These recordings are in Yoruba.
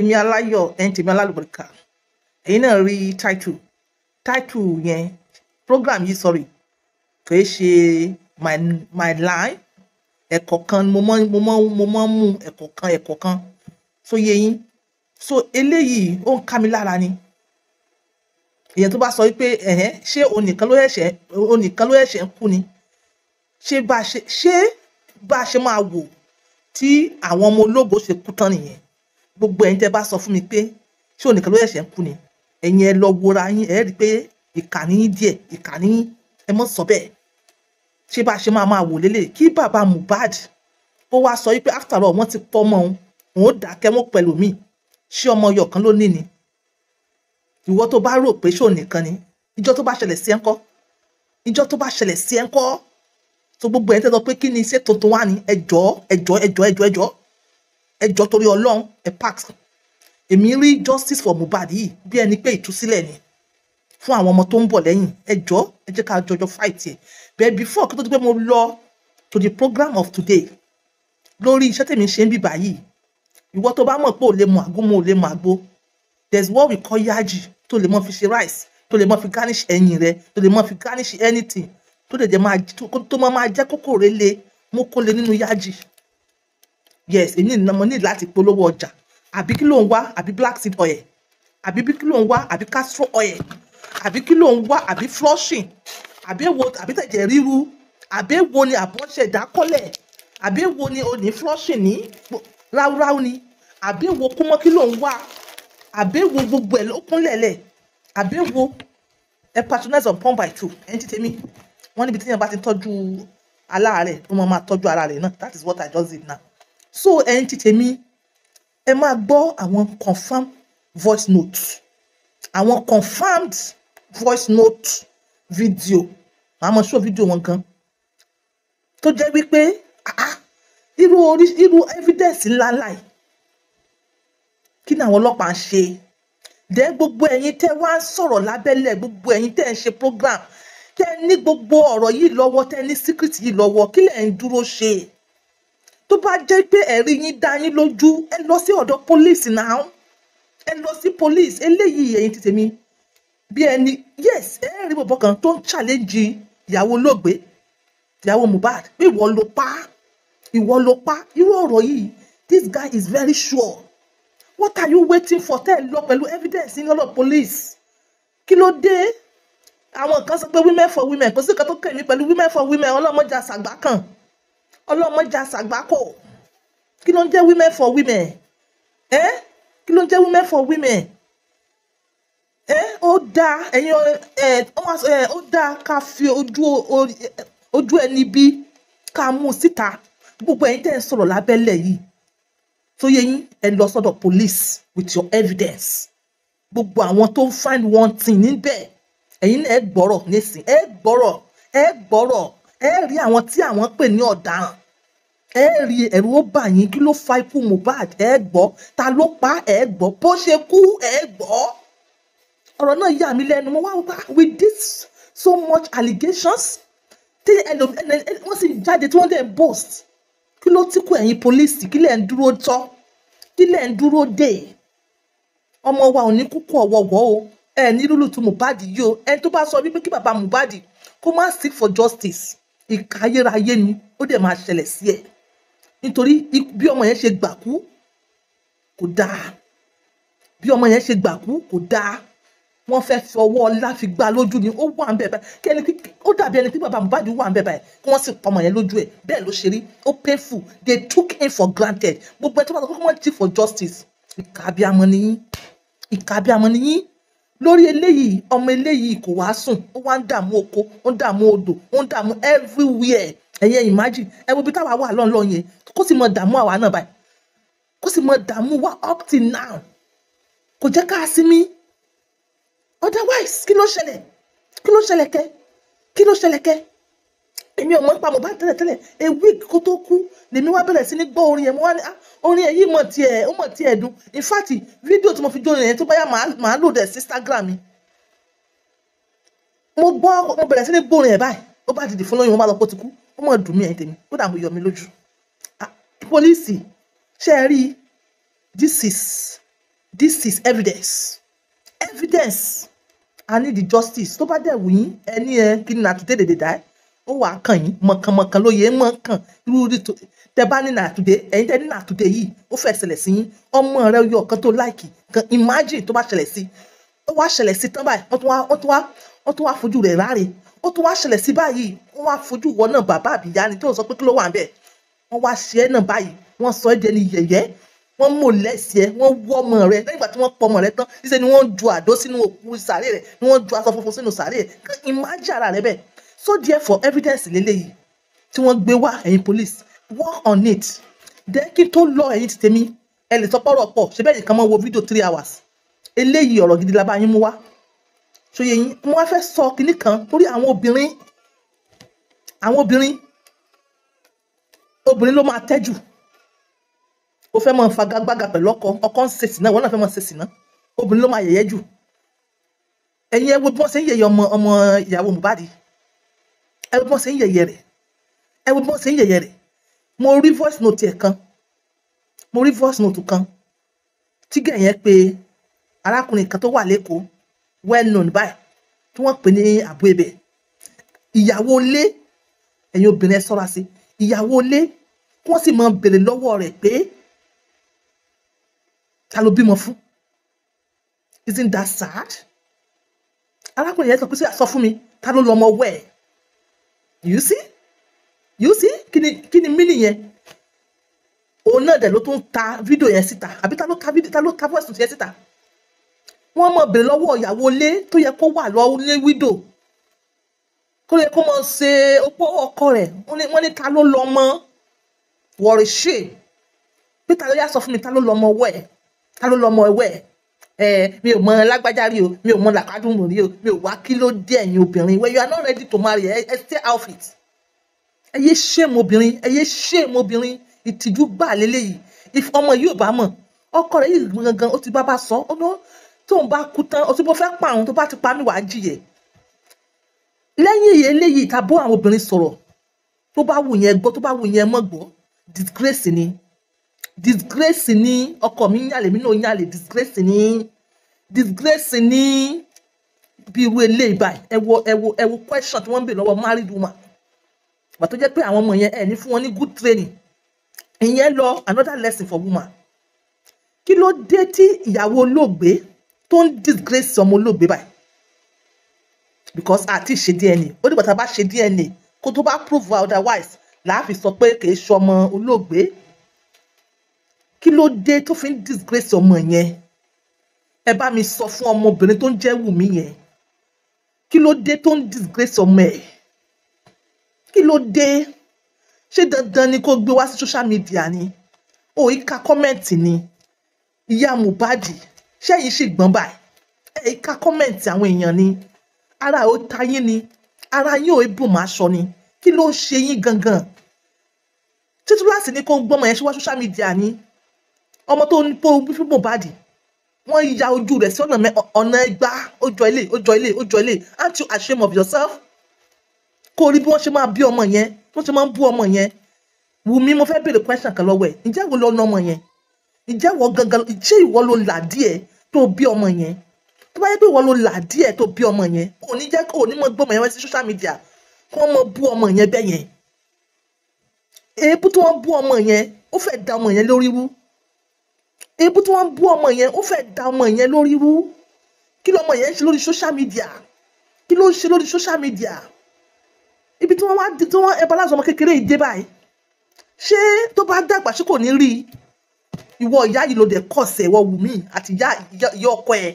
Èmi aláyọ̀, ẹ̀yin tèmi alálùbáríkà. Ẹ̀yin náà rí title yẹn, program yìí, sorry, kì í ṣe my line. Ẹ̀kọ̀kan mo mọ́ mú ẹ̀kọ̀kan so yé yín. So eléyìí, ó ń ká mi lára ni. Èèyàn tó bá sọ wípé ẹ̀hẹ́n, ṣé òun nìkan ló ẹ̀ṣẹ̀ ń kú ni? Ṣé bá a ṣe máa wò tí àwọn ọmọ ológo ṣe kú tán nìyẹn? Gbogbo ẹ̀yin tẹ́ bá sọ fún mi pé ṣé òun nìkan ló ẹ̀ṣẹ̀ ń kú ni, ẹ̀yin ẹ lọ wora yín, ẹ rí i pé ìkà ní yín díẹ̀, ìkà ní yín. Ẹ mọ́ sọ bẹ́ẹ̀. Ṣé bá a ṣe máa máa wò lélẹ̀ kí bàbá Mohbad ó wá sọ wípé after all, wọ́n ti pọ́ ọmọ òun, òun ó dákẹ́, wọ́n pẹ̀lú mi? Ṣé ọmọ ọyọ kan ló ní ni? Ìwọ tó bá rò pé ṣé òun nìkan ni, ìjọ tó bá ṣẹlẹ̀ sí ẹ ńkọ́? Ìjọ tó bá ṣẹlẹ̀ sí ẹ ńkọ́? Tó gbogbo ẹ̀ ń tẹ́ sọ pé kí ni iṣẹ́ tuntun wá ní, ẹ jọ̀ọ́, ẹ jọ̀ọ́, ẹ jọ̀ọ́, ẹ jọ̀ọ́, ẹ jọ̀ọ́, ẹ jọ̀ọ́, torí Ọlọ́run, ẹ pack. Èmi rí justice for Mohbad yìí bí ẹni pé ìtúsílẹ̀ ni fún àwọn ọmọ tó ń bọ̀ lẹ́yìn. Ẹ jọ̀ọ́, ẹ jẹ́ ká jọjọ fight ẹ̀. But before kí tó di pé mo lọ to the program of today, lórí iṣẹ́ tèmi ṣe ń bíbà yìí, ìwọ tó bá mọ̀ pé ò lè mu àgbo, mo ò lè mu àgbo, there's what we call yaji, tó lè mọ́ fi ṣe rice, tó lè mọ́ fi garnish ẹyin rẹ, tó lè mọ́ fi garnish anything, tó lè jẹ́ máa tó máa jẹ́ kókó rẹ lé mú kó lè nínú yaji. Yes, èmi ní mo ní láti polówó ọjà. Àbí kí ló ń wá? Àbí black seed oil? Àbí bí kí ló ń wá? Àbí castor oil? Àbí kí ló ń wá? Àbí flushing? Àbí èwo? Àbí tẹ̀jẹ̀ ríru? Àbí èwo ni àbọ̀ṣẹ̀ ìdákọ́lẹ̀? Àbí èwo ni o ní flushing ní ráúráú ni? Àbí èwo kúmọ́? Kí ló ń wá? Àbí èwo? Gbogbo ẹ̀ ló kúnlẹ̀ lẹ̀. Àbí èwo? Ẹ patronize on pump by two. Ẹni tí tèmi wọ́n níbi tí yẹn bá ti tọ́jú aláàárẹ̀, ó máa máa tọ́jú ara rẹ̀ náà. That is what I just did now. So ẹni tí tèmi, ẹ máa gbọ́ àwọn confirmed voice note, àwọn confirmed voice note video. Màá mọ show video wọn gan tó jẹ́ wípé, ah ah, irú orí irú evidence ńláńlá yìí, kí ni àwọn ọlọ́pàá ń ṣe? Then gbogbo ẹ̀yin tẹ́ wá ń sọ̀rọ̀ lábẹ́lẹ̀, gbogbo ẹ̀yin tẹ́ ń ṣe program, tẹ́ ní gbogbo ọ̀rọ̀ yìí lọ́wọ́, tẹ́ ní secret yìí lọ́wọ́, kí lẹ̀ ń dúró ṣe? Tó bá jẹ́ pé ẹ̀rí yín dá yín lójú, ẹ lọ sí ọ̀dọ̀ police now, ẹ lọ sí police. Eléyìí, ẹ̀yin ti tèmi, bí ẹni, yes, ẹ rí bọ̀bọ̀ kan tó ń challenge ìyàwó olóògbé, ìyàwó Mohbad, pé ìwọ ló pa, ìwọ ló pa. Irú ọ̀rọ̀ yìí, this guy is very sure. What are you waiting for? Tẹ́ ẹ lọ pẹ̀lú evidence ní ọ̀dọ̀ police. Kí ló dé? Àwọn kan sọ pé women for women. Kò sí nǹkan tó kàn mí pẹ̀lú women for women. Ọlọ́mọdé àṣàgbà kan, ọlọ́mọdé àṣàgbà kò. Kí ló ń jẹ́ women for women? Ẹ́, kí ló ń jẹ́ women for women? Ẹ́, ó dáa, ẹ̀yin ẹ̀, ó dáa ká fi ojú ojú ẹni bí ká mú síta. Gbogbo ẹ̀yin tẹ́ ń sọ̀rọ̀ lábẹ́lẹ̀ yìí, tó yẹ yín, ẹ lọ sọ́dọ̀ police with your evidence. Gbogbo àwọn tó ń find one thing níbẹ̀, ẹ̀yin náà ẹ gbọ́rọ̀ nísìn, ẹ gbọ́rọ̀, ẹ gbọ́rọ̀. Ẹ rí àwọn tí àwọn pè ní ọ̀daràn, ẹ rí, ẹ̀rù ó bà yín. Kí ló fa ikú Mohbad? Ẹ gbọ́. Ta ló pa? Ẹ gbọ́. Bó ṣe kú? Ẹ gbọ́. Ọ̀rọ̀ náà yà mí lẹ́nu. Mo wá wá with this so much allegations tí wọ́n sì jáde, tí wọ́n dẹ̀ boast, kí ló tí kú? Ẹ̀yin police, kí lẹ̀ ń dúró tọ́? Kí lẹ̀ ń dúró dè? Ọmọ wa ò ní kúkú ọ̀wọ̀wọ́ o. Ẹ ní lùlù tí Mohbad yìí o. Ẹni tó bá sọ wípé kí bàbá Mohbad kó má seek for justice, ìkà ayérayé ni. Ó dẹ̀ máa ṣẹlẹ̀ sí ẹ, nítorí bí ọmọ yẹn ṣe gbà kú kò dáa. Bí ọmọ yẹn ṣe gbà kú kò dáa. Wọ́n fẹ́ fi ọwọ́ ọlá fi gbá lójú ni. Ó wà ń bẹ̀ báyìí kí ẹni, ó dàbí ẹni pé bàbá Mohbad wà ń bẹ̀ báyìí, kí wọ́n sì pa ọmọ yẹn lójú ẹ̀. Bẹ́ẹ̀ ló ṣe rí. Ó painful. They took him for granted. Gbogbo ẹ tó bá sọ pé wọ́n seek for justice, ìkà abiyamọ ni yín, ìkà abiyamọ ni yín. Lórí eléyìí, ọmọ eléyìí kò wá sùn, ó wá ń dààmú oko, ó ń dààmú odò, ó ń dààmú everywhere. Ẹ̀yin imagine, ẹ wo ibi táwa wà lọ́nlọ́ yẹn, kó sì mọ dààmú àwa náà báyìí, kó sì mọ dààmú wa up till now. Kò jẹ́ ká sinmi. Otherwise, kí ló ṣẹlẹ̀? Kí ló ṣẹlẹ̀ kẹ́? Kí ló ṣẹlẹ̀ kẹ́? Èmi ò mọ̀ nípa Mohbad tẹ́lẹ̀tẹ́lẹ̀. A week kó tó kú lèmi wá bẹ̀rẹ̀ sí ní gbọ́ orin yẹn. Mo wá ní, "Ah, orin yẹn yìí mọ̀ tiẹ̀, ó mọ̀ tiẹ̀ dùn." In fact, fídíò tí mo fi jó orin yẹn, tó bá yá, màá lò dẹ̀ sí Instagram mi. Mo gbọ́, mo bẹ̀rẹ̀ sí ní gbọ́ orin yẹn báyìí, ó bá dìde fún lóyún, mo bá lọ pé ó ti kú. Ó mọ̀ dùn mí. Ẹ̀yin tèmi, kódà mo yọ mi lójú. Ah, pólísì, ṣé ẹ rí? This is This is evidence, evidence. I need the justice. Tó bá dẹ̀ wù yín, ẹni ẹ kí ni na today dey die, ó wàá kàn yín mọ̀kànmọ̀kàn ló yẹ mọ̀kàn irú rí tẹ bá ní na today, ẹ̀yin tẹ ní na today yìí, ó fẹ́ ṣẹlẹ̀ sí yín. Ọmọ rẹ yọ ọ̀kan tó láìkì kan, imagine tó bá ṣẹlẹ̀ sí, ó wá ṣẹlẹ̀ sí tán báyìí, wọ́n tún wá fojú rẹ̀ ráre. Ó tún wá ṣẹlẹ̀ sí báyìí, wọ́n wá fojú wọ náà, bàbá àbíyá ni tó sọ pé kí ló wà ń bẹ̀. Wọ́n wá ṣe é náà báyìí, wọ́n sọ ẹ́ di ẹni yẹ̀yẹ́, wọ́n mò lẹ́sẹ̀ ẹ́, wọ́n wọ́ ọmọ rẹ. Lẹ́yìn ìgbà tí wọ́n pọ̀ ọmọ rẹ tán, níṣẹ́ ni wọ́n ju àdó sínú òkú sàárè rẹ̀, ni wọ́n ju aṣọ funfun sínú sàárè rẹ̀. Imagine ara rẹ bẹ́ẹ̀. So therefore, evidence lélẹ́yìí tí wọ́n gbé wá. Ẹ̀yin police, work on it. Then kí n tó lọ, ẹ̀yin ti tèmi, ẹ lè sọ pọ́rọ̀ pọ̀ ṣe bẹ́ẹ̀ nìkan máa wo fídíò 3 hours eléyìí. Ọ̀rọ̀ gidi la bá yín mú wá ṣòye yín. Mo wá fẹ́ sọ kinní kan torí àwọn obìnrin. Àwọn obìnrin, obìnrin ló máa tẹ́jù. Ó fẹ́ máa fagagbága pẹ̀lú ọkọ, ọkọ ń ṣe sìná, ìwọ náà fẹ́ máa ṣe sìná. Obìnrin ló máa yẹ̀yẹ́ jù. Ẹ̀yin, ẹ wo bí wọ́n ṣe ń yẹ̀yẹ́ ọmọ ọmọ ìyàwó Mohbad. Ẹ wo bí wọ́n ṣe ń yẹ̀yẹ́ rẹ̀, ẹ wo bí wọ́n ṣe ń yẹ̀yẹ́ rẹ̀. Mo rí voice note ẹ̀ kan, mo rí voice note kan tí gẹ̀ yẹn pé arákùnrin kan tó wà lẹ́kọ̀ọ́, well known báyìí, tí wọ́n pè ní àbú ebè. Ìyàwó ilé, ẹ̀yin obìnrin, ẹ ṣọ́ra sí ìyàwó ilé, kí wọ́n sì máa béèrè lọ́wọ́ rẹ̀ pé ta ló bímọ fún. Isn't that sad? Arákùnrin yẹn sọ pé, sọ fún mi, ta ló lọ́mọ wẹ̀? You see, you see, kí ni mí nìyẹn? Òun náà dẹ̀ ló tún ta fídíò yẹn síta, àbí ta ló ta fídíò, ta ló ta voice note yẹn síta? Wọ́n mọ̀ béèrè lọ́wọ́ ìyàwó ilé tó yẹ kó wà lọ́wọ́ ní widow, kó yẹ kó mọ̀ ṣe opó ọkọ rẹ̀. Wọ́n ní ta ló lọ́mọ wọ̀rì ṣe pé ta ló yá, sọ fún mi, ta ló lọ́mọ ọwọ́ ẹ̀, ta ló lọ́mọ ọwọ́ ẹ̀? Ẹ mi ò mọ lágbájá rí o, mi ò mọ làkàdùn rí o, mi ò wá. Kí ló dé, ẹ̀yin obìnrin? When you are not ready to marry, ẹ stay out of it. Ẹ yé shame obìnrin, ẹ yé shame obìnrin. Ìtìjú gbà lélẹ́yìí. If ọmọ yìí ò bá mọ̀ ọkọ rẹ̀ yìí gangan, ó ti bá sọ ó ná tóun bá kú tán, ó ti bó fẹ́ pa àwọn tó bá ti pa mí, wàá jìyẹ lẹ́yìn èyí eléyìí. Tàbó àwọn obìnrin sọ̀rọ̀, tó bá wù yẹn gbọ́, tó bá wù yẹn mọ́ gbọ́. Disgrace ni, disgrace ni. Ọkọ mi ń yàlè, mi náà ń yàlè. Disgrace ni, disgrace ni. Bí irú eléyìí báyìí, ẹ wo, ẹ wo, ẹ wo question tí wọ́n ń bè lọ́wọ́ married woman. Gbà tó jẹ́ pé àwọn ọmọ yẹn, ẹ ní fún wọn ní good training. Ìyẹn lọ, another lesson for woman. Kí ló dé tí ìyàwó olóògbé tó ń disgrace ọmọ olóògbé báyìí? Because àti ṣe DNA, ó dìgbà tá a bá ṣe DNA kó tó bá prove otherwise láàfin sọ pé kì í ṣe ọmọ olóògbé. Kí ló dé tó fi ń disgrace ọmọ yẹn? Ẹ bá mi sọ fún ọmọbìnrin tó ń jẹ́ Wùmí yẹn, kí ló dé tó ń disgrace ọmọ ẹ̀? Kí ló dé? Ṣé dandan ni kó gbé wá sí social media ni? Ó ìka comment ni ìyá Mohbad, ṣẹ́yìn sì gbọ́n báyìí? Ẹ̀ ìka comment àwọn èèyàn ni, ara ò ta yín ni, ara yín ò bùn máa ṣọ ni. Kí ló ń ṣe yín gangan? Títí láti ní kó gbọ́mọ yẹn ṣe wá social media ni. Ọmọ tó ń pọ́ fún Mohbad, wọ́n ya ojú rẹ̀ sí ọ̀nà ẹgbàá. Ó jọ ilé, ó jọ ilé, ó jọ ilé. Aren't you ashamed of yourself? Kó rí bí wọ́n ṣe máa bí ọmọ yẹn, bí wọ́n ṣe máa ń bú ọmọ yẹn. Wùmí, mo fẹ́ béèrè question kan lọ́wọ́ ẹ̀. Ǹjẹ́ wo lọ ná ọmọ yẹn? Ǹjẹ́ wọ gangan, ṣé ìwọ ló là díẹ̀ tó bí ọmọ yẹn? Tó bá yẹ pé ìwọ ló là díẹ̀ tó bí ọmọ yẹn, ò ní jẹ́ kó ní mọ gbọ́mọ yẹn wá sí social media kó wọ́n mọ bú ọmọ yẹn bẹ́ẹ̀ yẹn. Èébú tí wọ́n bú ọmọ yẹn, ó fẹ́ da ọmọ yẹn lórí rú. Èébú tí wọ́n bú ọmọ yẹn, ó fẹ́ da ọmọ yẹn lórí rú. Kí lọmọ yẹn ń ṣe lórí social media? Kí ló ń ṣe lórí social media? Ibi tí wọ́n wá tí wọ́n embarrass ọmọ kékeré yìí dé báyìí, ṣé tó bá dàgbà, ṣé kò ní rí i? Ìwọ ìyá yìí ló dẹ̀ kọ̀ọ̀sẹ̀, ìwọ Wùmí àti ìyá ọkọ ẹ̀,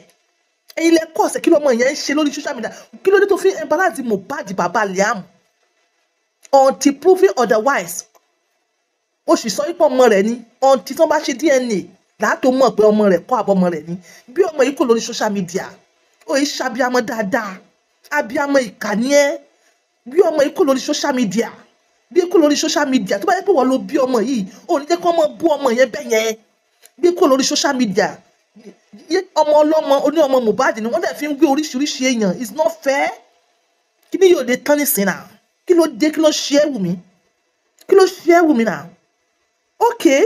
ẹ̀yin lẹ kọ̀ọ̀sẹ̀. Kí lọmọ yẹn ń ṣe lórí social media? Kí ló dé tó fi embarrass Mohbad, bàbá Liam? Until proven otherwise, ó sì sọ wípé ọmọ rẹ̀ ni. Until tí wọ́n bá ṣe DNA láàtó mọ̀ pé ọmọ rẹ̀ kọ́ àbọ̀ ọmọ rẹ̀ ni. Bí ọmọ yìí kò lórí social media, ó yìí ṣàbíamọ dáadáa, abíamọ ìkànnì ẹ. Bí ọmọ yìí kò lórí social media, bí kò lórí social media, tó bá yẹ pé wọ́n ló bí ọmọ yìí, ò ní jẹ́ kí wọ́n mọ̀ bú ọmọ yẹn bẹ́ẹ̀ yẹn. Bí kò lórí social media, ọmọ ọlọ́mọ oní ọmọ Mohbad ni wọ́n dẹ̀ fi ń wé oríṣiríṣi èèyàn. It's not fair. Kí ni yóò dé tán nísìnyí náà? Kí ló dé? Kí ló ṣe é, Wùmí? Kí ló ṣe é, Wùmí náà? Okay,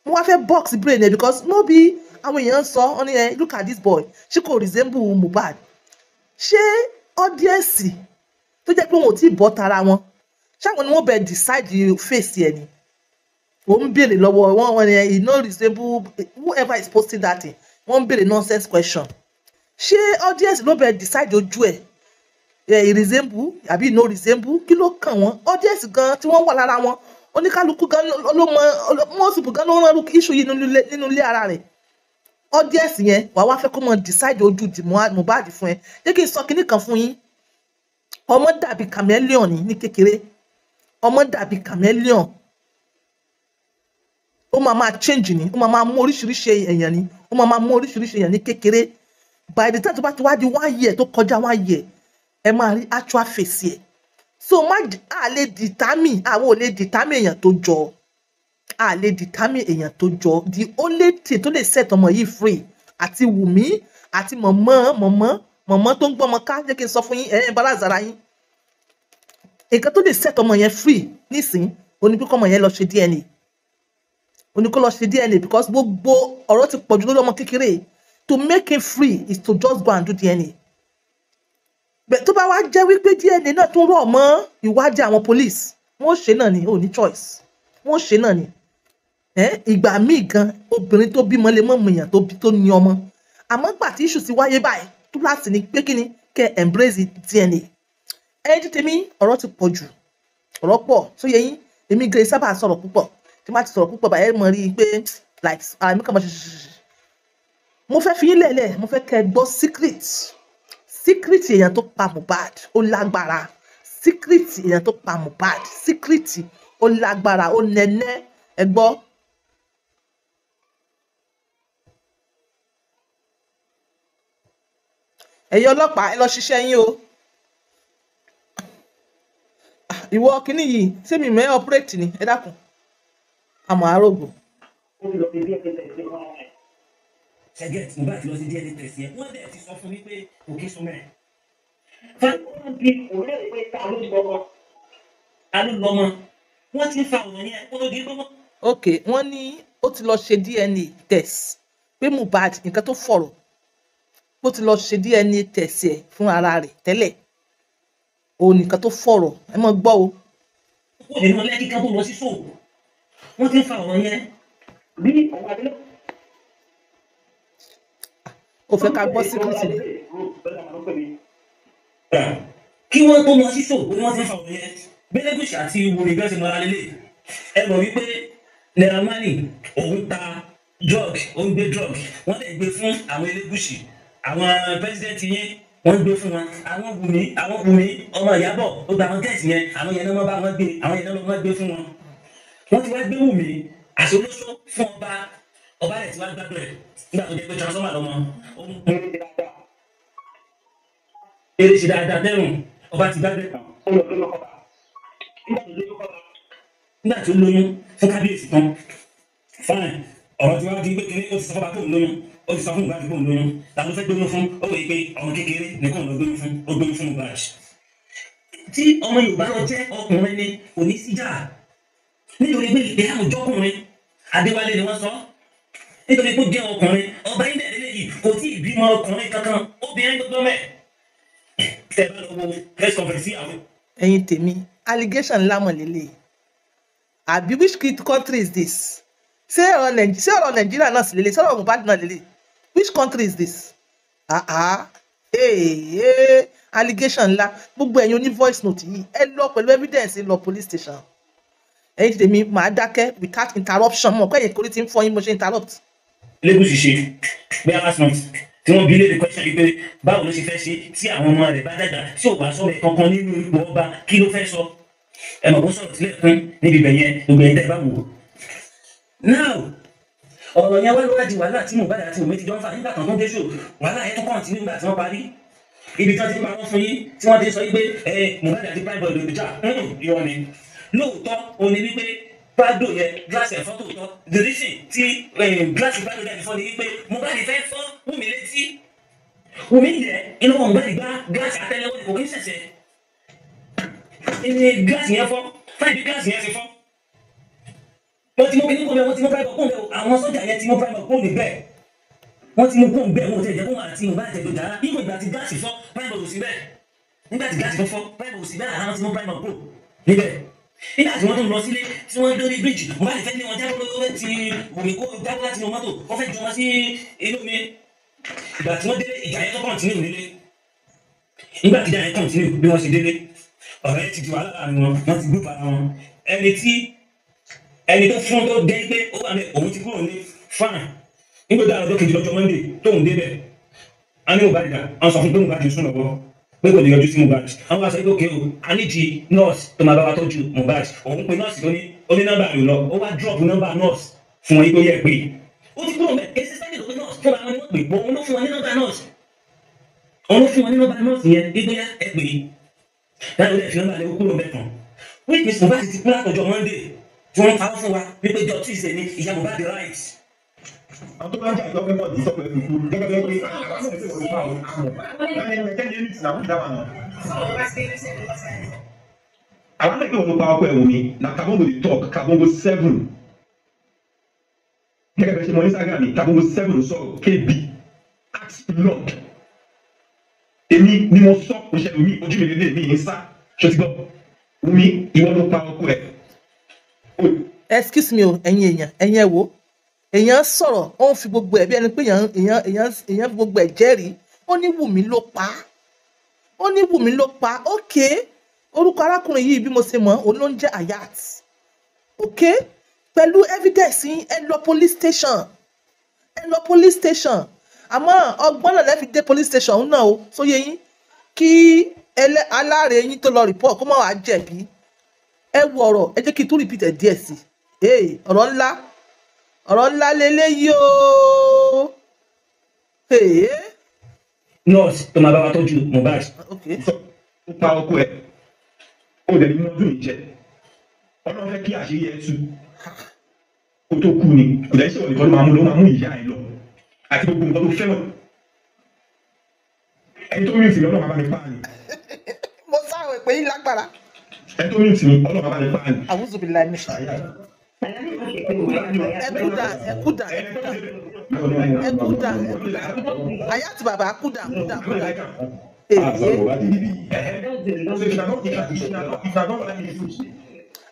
mo wá fẹ́ box brain ẹ because no be Àwọn èèyàn sọ wọn ní ẹ, look at this boy, ṣé kò resemble Mohbad? Ṣé audience tó jẹ́ pé wọn ò tí ì bọ́ tara wọn, ṣáwọn ni wọ́n bẹ decide face ẹ̀ ni? Wọ́n ń béèrè lọ́wọ́ wọn, wọn ni e no resemble. Whoever is posting that thing, wọ́n ń béèrè nonsense question. Ṣé audience ló bẹ decide ojú ẹ̀ ẹ̀ resemble àbí no resemble? Kí ló kàn wọ́n? Audience gan tí wọ́n wà lára wọn, oníkálukú gan ló mọ, most people gan ló rán issue yìí nínú ilé ara rẹ̀. Audience yẹn wàá wá fẹ́ kó mọ decide ojú di Mohbad fún ẹ. Jẹ́ kí n sọ kinní kan fún yín. Ọmọ dàbí chameleon ní ní kékeré. Ọmọ dàbí chameleon, ó máa máa change ni, ó máa máa mú oríṣiríṣi èèyàn ni, ó máa máa mú oríṣiríṣi èèyàn ní kékeré. By the time tó bá ti wá di one year, tó kọjá one year, ẹ máa rí actual face ẹ̀. So má a lè determine, àwọn ò lè determine èèyàn tó jọ, a lè determine èèyàn tó jọ. The only thing tó lè set ọmọ yìí free, àti Wùmí àti mọ̀mọ́ mọ̀mọ́ mọ̀mọ́ tó ń gbọ́mọ ká, jẹ́ kí n sọ fún yín, ẹ̀ ẹ̀ balance ara yín. Nǹkan tó lè set ọmọ yẹn free nísìn, ó ní pé kọ́mọ yẹn lọ ṣe DNA. Ó ní kó lọ ṣe DNA, because gbogbo ọ̀rọ̀ ti pọ̀jù lórí ọmọ kékeré. To make him free is to just go and do DNA. Bẹ́ẹ̀ tó bá wá jẹ́ wípé DNA náà tún rọ̀ mọ́ ìwádìí àwọn police, wọ́n ṣe náà ni, ò ní choice, wọ́n ṣe náà ni. Ìgbà míì gan, obìnrin tó bímọ lè mọ̀ èèyàn tó bí tó ní ọmọ. Àmọ́ gbà tí issue ti wáyé báyìí, túláàsì ni pé kí ni kẹ́ embrace DNA. Ẹ̀yin tí tèmi, ọ̀rọ̀ ti pọ̀ jù, ọ̀rọ̀ pọ̀ tó yẹ yín. Èmi gèrè sábà sọ̀rọ̀ púpọ̀. Tí má ti sọ̀rọ̀ púpọ̀ báyìí, ẹ mọ̀ rí i pé like àmì kan mọ̀ ṣe ṣe. Mo fẹ́ fi yín lẹ̀lẹ̀, mo fẹ́ kẹ́ ẹ gbọ́ secret, secret èèyàn tó pa Mohbad. Ó lágbára. Secret èèyàn tó pa Mohbad, secret ó lágbára, ó nẹ́nẹ́. Ẹ gbọ́. Ẹ̀yin ọlọ́pàá, ẹ lọ ṣiṣẹ́ yín o. Ìwọ kínní yìí, ṣé mi mẹ́ operate ni? Ẹ dákun, àmọ́ àrògùn. Ó ti lọ sí DNA test ní wọn. Ṣẹgẹ Mohbad lọ sí DNA test yẹn, wọ́n dẹ̀ ti sọ fún mi pé òkè súnmọ́ ẹ̀. Wọ́n bí òun lè pé ta ló ti lọ́mọ. Ta ló lọ́mọ? Wọ́n ti ń fa ọ̀rọ̀ yẹn kó tó di pé wọ́n. Ok, wọ́n ní ó ti lọ ṣe DNA test pé Mohbad, nǹkan tó fọ̀rọ̀, ó ti lọ ṣe DNA test ẹ̀ fún ara rẹ̀ tẹ́lẹ̀, òun nìkan tó fọ̀rọ̀. Ẹ mọ̀ gbọ́ o. Kó nínú lẹ́kí kan tó lọ sí ṣòwò, wọ́n ti ń fa ọ̀rọ̀ yẹn. Bí òun àti Ó fẹ́ ká gbọ́ secret ni. Kí wọ́n tó lọ sí ṣòwò ni wọ́n ti ń fa ọ̀rọ̀ yẹn. Bẹ́lẹ́gùsì àti Wùmí bí wọ́n ti mọra lélẹ̀, ẹ mọ̀ wípé Naira Marley òun ta drug, ó ń gbé drug, wọ́n lè gbé fún àwọn Elégùsì, àwọn president yẹn, wọ́n gbé fún wọn. Àwọn Wùmí ọmọ Ìyábọ̀ ó gba àwọn gẹ̀ẹ́sì yẹn, àwọn yẹn náà wọ́n bá wọn gbé, àwọn yẹn náà wọ́n gbé fún wọn. Wọ́n ti wá gbé Wùmí àti olóṣó fún ọba. Ọba rẹ̀ ti wá gbàgbọ́ ẹ̀ nígbà tó jẹ́ pé transformer lọ́mọ ó ń eré ṣe dáadáa tẹ́rùn. Ọba ti gbàgbé Ó lọ lóyún kọ́ba. Nígbà tó lóyún kọ́ba. Nígbà tó lóyún fún kábíyèsí tán, fine, ọ̀rọ̀ tí wàá di pé kíní, ó ti sọ fún ọba tó ń lóyún, ó ti sọ fún Mohbad tó ń lóyún. Ta ló fẹ́ gbóyún fún? Ó wòye pé ọmọ kékeré nìkan ló gbóyún fún, ó gbóyún fún Mohbad. Tí ọmọ Yorùbá lọ jẹ́ ọkùnrin ni, kò ní síjà, nítorí pé ìpè àwùjọkùnrin Adéwálé ni wọ́n sọ, nítorí pé ó jẹ́ ọkùnrin. Ọba yín dẹ̀ lélẹ́yìí kò tí ì bímọ ọkùnrin kankan, obìnrin gbogbo mẹ́ tẹ́ bá lọ wo press conference sí àwọn. Ẹ̀yin tèmi, allegation ńlá mọ̀ lélẹ̀ àbí? Which country is this? Ṣé ọ̀rọ̀ Nàìjíríà náà sì lélẹ̀? Ṣé ọ̀rọ̀ Mohbad náà lélẹ̀? Which country is this? Ah ah, hey, allegation ńlá. Gbogbo ẹ̀yin oní voice note yìí, ẹ lọ pẹ̀lú evidence lọ police station. Ẹ̀yin tèmi, màá dákẹ́ without interruption. Mọ̀ pé ẹ̀yin kò ní ti ń fọ́ yín mo ṣe interrupt. Lẹ́gùsì ṣe bóyá last month tí wọ́n bi léèrè question yìí pé báwo ló ṣe fẹ́ ṣe tí àwọn ọmọ rẹ̀ bá dàgbà, tí ò bá sọ̀rọ̀ kankan nínú ipò ọba, kí ló fẹ́ sọ? Ẹ mọ̀ kó sọ̀rọ̀ sílẹ̀ fún níbi ibẹ̀ yẹn. Gbogbo ẹ̀yin tẹ́ ẹ bá wò ó. Now, ọ̀rọ̀ yẹn wá ló wá di wàhálà tí Mohbad àti Wùmí ti jọ ń fà nígbà kan tó dé ṣò. Wàhálà yẹn tó continue nígbà tí wọ́n parí ibi tí wọ́n ti parọ́ fún yín, tí wọ́n ti sọ wípé ẹ Mohbad àti Prime Boy ló jà. Irọ́ ni. Lóòótọ́ òun ni wípé Prado yẹn, glass ẹ̀ fọ́ tòótọ́. The reason tí glass Prado yẹn fọ́ ni wípé Mohbad fẹ́ fọ́ Wùmí létí. Wùmí yẹ inú wọn, Mohbad gbá glass àtẹ́lẹwọ́ ni, kò kí ń ṣẹ̀ṣẹ̀ ní glass yẹn fọ́. Fáìbí glass yẹn ti fọ́, wọ́n ti mú kíní kó bẹ́ẹ̀, wọ́n ti mú Prime Boy kó bẹ́ẹ̀. Àwọn sọ́jà yẹn ti mú Prime Boy kó níbẹ̀. Wọ́n ti mú kó ń bẹ̀, wọ́n ò tẹ̀ jẹ́ kó wọn àti Mohbad tẹ̀jọ́ dára. Even ìgbà tí gáàsì fọ́, Prime Boy ò sí bẹ́ẹ̀. Nígbà tí gáàsì tó fọ́, Prime Boy ò sí bẹ́ẹ̀, àwọn ti mú Prime Boy kúrò níbẹ̀. Nígbà tí wọ́n tún lọ sílé, tí wọ́n dórí bíríjì, Mohbad fẹ́ lé wọn jábọ́ lọ́wọ́, fẹ́ ti Wùmí kó jábọ́ láti inú mọ́tò, wọ́n fẹ́ jọ wọn sí inú mi. Ìgbà tí wọ́n délé, ìjà yẹn tó continue nílé. Nígbà tí ìjà yẹn continue, bí wọ́n ṣe délé, ọ̀rọ̀ yẹn ti di wàhálà láàrin wọn, wọ́n ti group ara wọn. Ẹni tí ẹni tó fún tó dé pé ó wà ní òun ti kúrò ní fine. Nígbà tó dára ọjọ́ kejì lọ́jọ́ Monday tóun débẹ̀, a ní Mohbad dà, wọ́n sọ fún pé Mohbad ń sùn lọ́wọ́, pé kò lè yọjú sí Mohbad. Àwọn wá sọ pé okay o, a ní di nurse tó máa bá wa tọ́jú Mohbad. Òun pe nurse tó ní ó ní nọ́mbà rẹ̀ lọ, ó wá drop nọ́mbà nurse fún wọn yìí pé ó yẹ pé ó ti kúrò mẹ́. Èsì sẹ́ni ló pe nurse fúnra wọn ni wọ́n pè bọ́, òun ló fún wọn ní nọ́mbà nurse, òun ló fún wọn ní nọ́mbà nurse yẹn ìgbéyà ẹ pè é láti ó lè fi nọ́mbà rẹ̀ ó kúrò mẹ́ tán, which means Mohbad ti kú látọjọ́ Monday tí wọ́n parọ́ fún wa wípé jọ Tuesday ni ìyá Mohbad right. Àwọn tó bá ń jà ìjọba mọ̀ ní sọ́kùnrin fi kú gẹ́gẹ́ bí pé àwọn náà ti wọlé fáwọn àmọ̀ ẹni ẹni ẹni tí náà wọ́n dáwà náà. Àwọn náà kí wọ́n ló pa ọkọ ẹ̀wọ̀n mi na Kabongo dey talk, Kabongo 7 gẹ́gẹ́ bí ẹ ṣe mọ Instagram mi, Kabongo 7 sọ̀rọ̀ KB ask lord. Èmi ni mo sọ òṣèlú mi, ojú mi lélẹ̀ mi ní sá ṣọtí gbọ́ Wùmí, ìwọ ló pa ọkọ ẹ̀. Excuse me o, ẹ̀yin èèyàn, ẹ̀yin ẹ̀ wò, èèyàn sọ̀rọ̀, ó ń fi gbogbo ẹ̀ bí ẹni pé èèyàn èèyàn èèyàn èèyàn fi gbogbo ẹ̀ jẹ́rìí. Ó ní Wùmí ló pa á, ó ní Wùmí ló pa á. Ok, orúkọ arákùnrin yìí bí mo ṣe mọ̀, òun ló ń jẹ́ Hayat. Ok, pẹ̀lú evidence yín, ẹ lọ police station, ẹ lọ police station. Àmọ́ ọgbọ́n náà lẹ́ fi dé police station náà o, sóye yín kí aláàrẹ yín tó lọ report kó má wàá jẹ̀bi. Ẹ wo ọ̀rọ̀, ẹ jẹ́ kí n tún repeat ẹ̀ díẹ̀ sí i. Ọ̀rọ̀ ńlá, ọ̀rọ̀ ńlá leléyìí o. Hey. Nurse tó máa bá wa tọ́jú Mohbad. Ok. Ó pa ọkọ ẹ̀, ó dẹ̀ ní ọdún yìí jẹ, Ọlọ́run fẹ́ kí àṣírí ẹ tú kó tó kú ni. Kò dẹ̀ ṣe òní kan ló máa mú, ló máa mú ìyá ẹ lọ àti gbogbo nǹkan tó fẹ́ràn. Ẹni tó rí ìsìn, Ọlọ́run bá mi pa ni. Mo sáré pé yín lágbára. Ẹni tó rí ìsìn, Ọlọ́run bá mi pa ni. Àwùjọ bíi láì mẹ́sàn. Ẹ kúdà, ẹ kúdà, ẹ kúdà, ẹ kúdà, ẹ kúdà. Hayat bàbá, kúdà, kúdà, kúdà.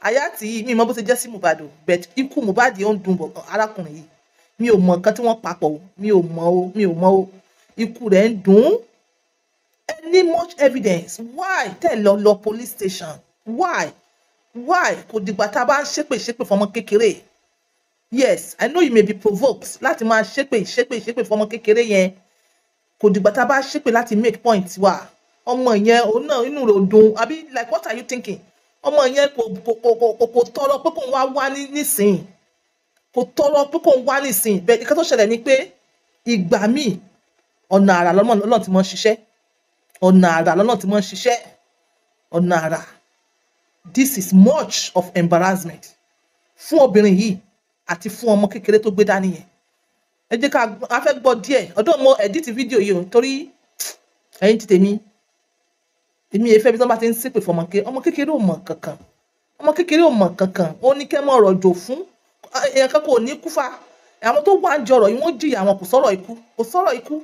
Hayat yìí, mi mọ bó ṣe jẹ́ sí Mohbad o, but ikú Mohbad ó ń dùn bọ̀ arákùnrin yìí. Mi ò mọ nǹkan tí wọ́n papọ̀ o, mi ò mọ o, mi ò mọ o. Ikú rẹ̀ ń dùn ún. Any much evidence, why tẹ́ lọ lọ police station? Why? Why? Kò dìgbà tá a bá ń ṣépè ṣépè fọmọ kékeré. Yes, I know you may be provoked láti máa ṣépè ṣépè ṣépè fọmọ kékeré yẹn. Kò dìgbà tá a bá ṣépè láti make point wa. Ọmọ yẹn, òun náà inú rẹ̀ ò dùn, àbí? Like, what are you thinking? Ọmọ yẹn kò tọrọ pé kò ń wá wá nísìnyí, kò tọrọ pé kò ń wá nísìnyí. Bẹ́ẹ̀ nǹkan tó ṣẹlẹ̀ ni pé ìgbà míì, ọ̀nà àrà lọ́nà Ọlọ́run ti máa ń ṣiṣẹ́, ọ̀nà àrà lọ́nà tí wọ́n ń ṣiṣẹ́, ọ̀nà àrà. This is much of embarrassment fún obìnrin yìí àti fún ọmọ kékeré tó gbé dání yẹn. Ẹ jẹ́ ká a fẹ́ gbọ́ díẹ̀ ọdún mo edit fídíò yìí o, torí ẹ̀yin ti tèmi, èmi èéfẹ́ bí wọ́n bá ti ń ṣépè fún ọmọ kékeré. Ọmọ kékeré ò mọ̀ kankan, ọmọ kékeré ò mọ̀ kankan. Ó ní kẹ́ mọ̀ ọ̀rọ̀ jò fún èèyàn kan, kò ní kú fa. Àwọn tó wà ń jọrọ̀ yìí, wọ́n jìyà wọn. Kò sọ̀rọ̀ ikú, kò sọ̀rọ̀ ikú.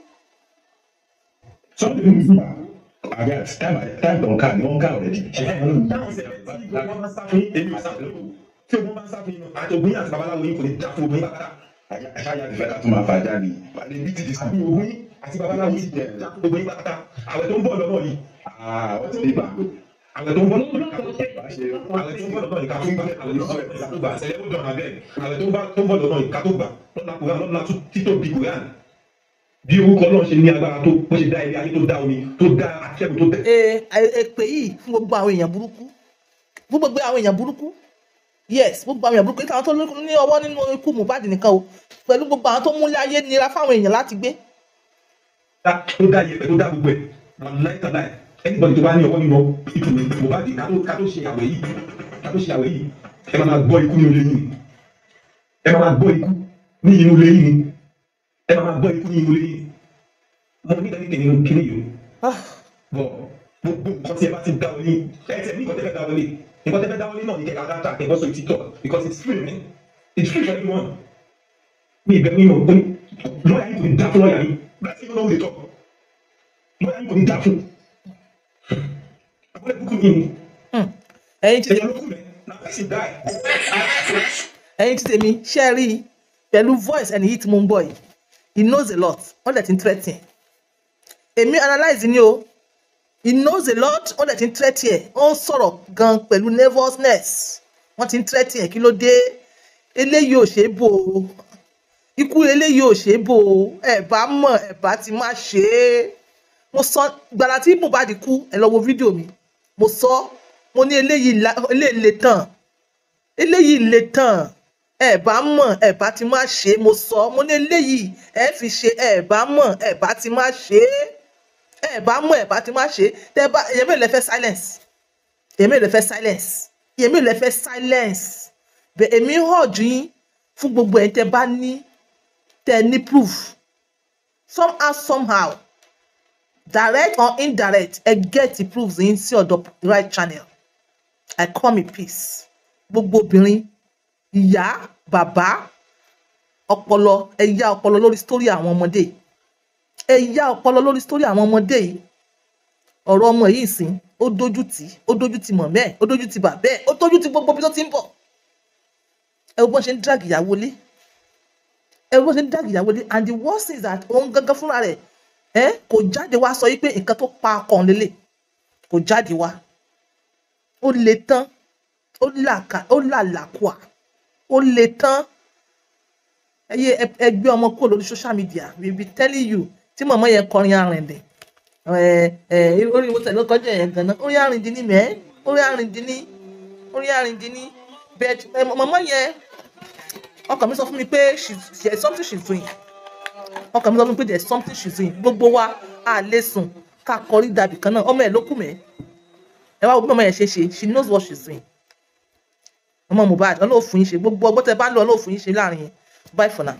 Hayat, time time don car, don car already. Táwọn ṣe tí ogun bá ń sá fún yín, èmi ò sá fún yín. Tí ogun bá ń sá fún yín, àti ogun yín àti babaláwo yín, kò ní dá fún ogun yín pátá. Hayat fẹ́ ká tún máa fàájà ni. Àdé bí ti di Àti ogun yín àti babaláwo yín, dá fún ogun yín pátá. Àwẹ̀ tó ń bọ̀ lọ́nà yìí. Ah, ó ti dé bá. Àwẹ̀ tó ń bọ̀ lọ́nà yìí, àwẹ̀ tó ń bọ̀ lọ́nà yìí, ká tó gbà. Àwẹ̀ tó ń bọ̀ lọ́nà yìí, ká tó gbà. Ṣẹlẹ̀ ó dọ̀nà bẹ́ẹ̀. Àwẹ̀ tó ń bọ̀ lọ́nà yìí, ká tó gbà. Lọ́nà Kùrán, lọ́nà títóbi Kùrán. Bí orúkọ Ọlọ́run ṣe ní agbára tó, bó ṣe dá ilé ayé, tó dá omi, tó dá atẹ́gùn, tó tẹ̀. Ee, èpè yìí fún gbogbo àwọn èèyàn burúkú, fún gbogbo àwọn èèyàn burúkú. Yes, gbogbo àwọn èèyàn burúkú, àwọn tó ní ọwọ́ nínú ikú Mohbad nìkan o, pẹ̀lú gbogbo àwọn tó múlé ayé nira fáwọn èèyàn láti gbé. Tó dá iyẹ̀pẹ̀, tó dá gbogbo ẹ̀, wàláì tàláì, anybody tó bá ní ọwọ́ nínú ikú Mohbad, ká tó ṣe àwẹ̀ yìí, ká tó ṣe àwẹ̀ yìí, ẹ máa máa gbọ́ ikú ní ilé yìí, ẹ máa máa gbọ́ ikú ní inú ilé yìí, ẹ máa máa gbọ́ ikú ní inú ilé yìí. Mo ní ìdánilẹ̀ nínú kíní yìí o. Bọ̀ gbogbo nǹkan tí ẹ bá ti dá wọlé, ẹ tẹ̀ ní nǹkan tẹ́ fẹ́ dá wọlé, nǹkan tẹ́ fẹ́ dá wọlé náà ní kẹ́kẹ́ data kẹ́ bọ́ sórí TikTok, because it's free, man, it's free for everyone. Mi ìbẹ̀rù yín o. Lọ́ọ̀yà yín kò ní dá fún lọ́ọ̀yà yín. Láti yín lọ́wọ́ lè tọ̀. Lọ́ọ̀yà yín kò ní dá fún. Àbúrò ìbùkún mi. Ẹ̀yin ti Èèyàn ló kù mẹ́. Na person die. Ẹ̀yin ti tèmi, ṣe rí i pẹ̀lú voice ẹni yìí tí mo ń gbọ́ yìí, he knows a lot. Wọ́n dẹ̀ ti ń threaten ẹ̀. Èmi analyse ni o. He knows a lot. Wọ́n dẹ̀ ti ń threaten ẹ̀. Ó ń sọ̀rọ̀ gan pẹ̀lú nervousness. Wọ́n ti ń threaten ẹ̀. Kí ló dé? Eléyìí ò ṣeé bò ó. Ikú eléyìí ò ṣeé bò ó. Ẹ bá mọ̀, ẹ bá ti má ṣe é. Mo sọ gbàrà tí Mohbad kú, ẹ lọ wo fídíò mi. Mo sọ, mo ní eléyìí eléyìí le tán, eléyìí le tán. Ẹ bá mọ̀, ẹ bá ti má ṣe é. Mo sọ, mo ní eléyìí ẹ fi ṣe. Ẹ bá mọ̀, ẹ bá ti má ṣe é. Ẹ bá mọ̀, ẹ bá ti má ṣe é. Tẹ bá èyàn mélòó lẹ fẹ́ silence? Èyàn mélòó lẹ fẹ́ silence? Èyàn mélòó lẹ fẹ́ silence? Bẹ èmi hàn jù yín fún gbogbo ẹ̀yin tẹ bá ní, tẹ ní proof somehow, somehow, direct or indirect, ẹ get the proofs yín sí ọ̀dọ̀ right channel. I come in peace. Gbogbo obìnrin, ìyá, bàbá, ọpọlọ, ẹ yá ọpọlọ lórí story àwọn ọmọdé. Ẹ yá ọpọlọ lórí story àwọn ọmọdé yìí. Ọ̀rọ̀ ọmọ yìí sìn, ó dójú tì, ó dójú tì mọ̀mẹ́ ẹ̀, ó dójú tì bàbẹ́ ẹ̀, ó dójú tì gbogbo ibi tó ti ń bọ̀. Ẹ wo bọ́n ṣe ń drag ìyàwó lé. Ẹ wo bọ́n ṣe ń drag ìyàwó lé. And the worst is that òun gangan fúnra rẹ̀ ẹ kò jáde wá sọ yìí pé nǹkan tó pa ọkàn lélẹ̀. Kò jáde wá. Ó le tán, ó làkà, ó làlàkùà, ó le tán. Ẹ yé ẹ gbé ọmọ kúrò lórí social media. We be telling you tí mọ̀mọ́ yẹn kọrin arìndìn. Ẹ ẹ orí wo tẹ̀lé kọjá yẹn gan-an? Orí arìndìn ni mẹ́, orí arìndìn ni, orí arìndìn ni. But mọ̀mọ́ yẹn, ọkàn mi sọ fún mi pé there is something she's doing. Ọkàn mi sọ fún mi pé there is something she's doing. Gbogbo wa a lè sùn ká kọrí dàbí kan náà. Ọmọ ẹ̀ ló kù mẹ́. Ẹ wá wo bí mọ̀mọ́ yẹn ṣe ṣe. She knows what she's doing. Ọmọ Mohbad, Ọlọ́run fún yín ṣe. Gbogbo ọgbọ́n tẹ bá ń lò, Ọlọ́run fún yín ṣe láàrin yẹn. Bye for now.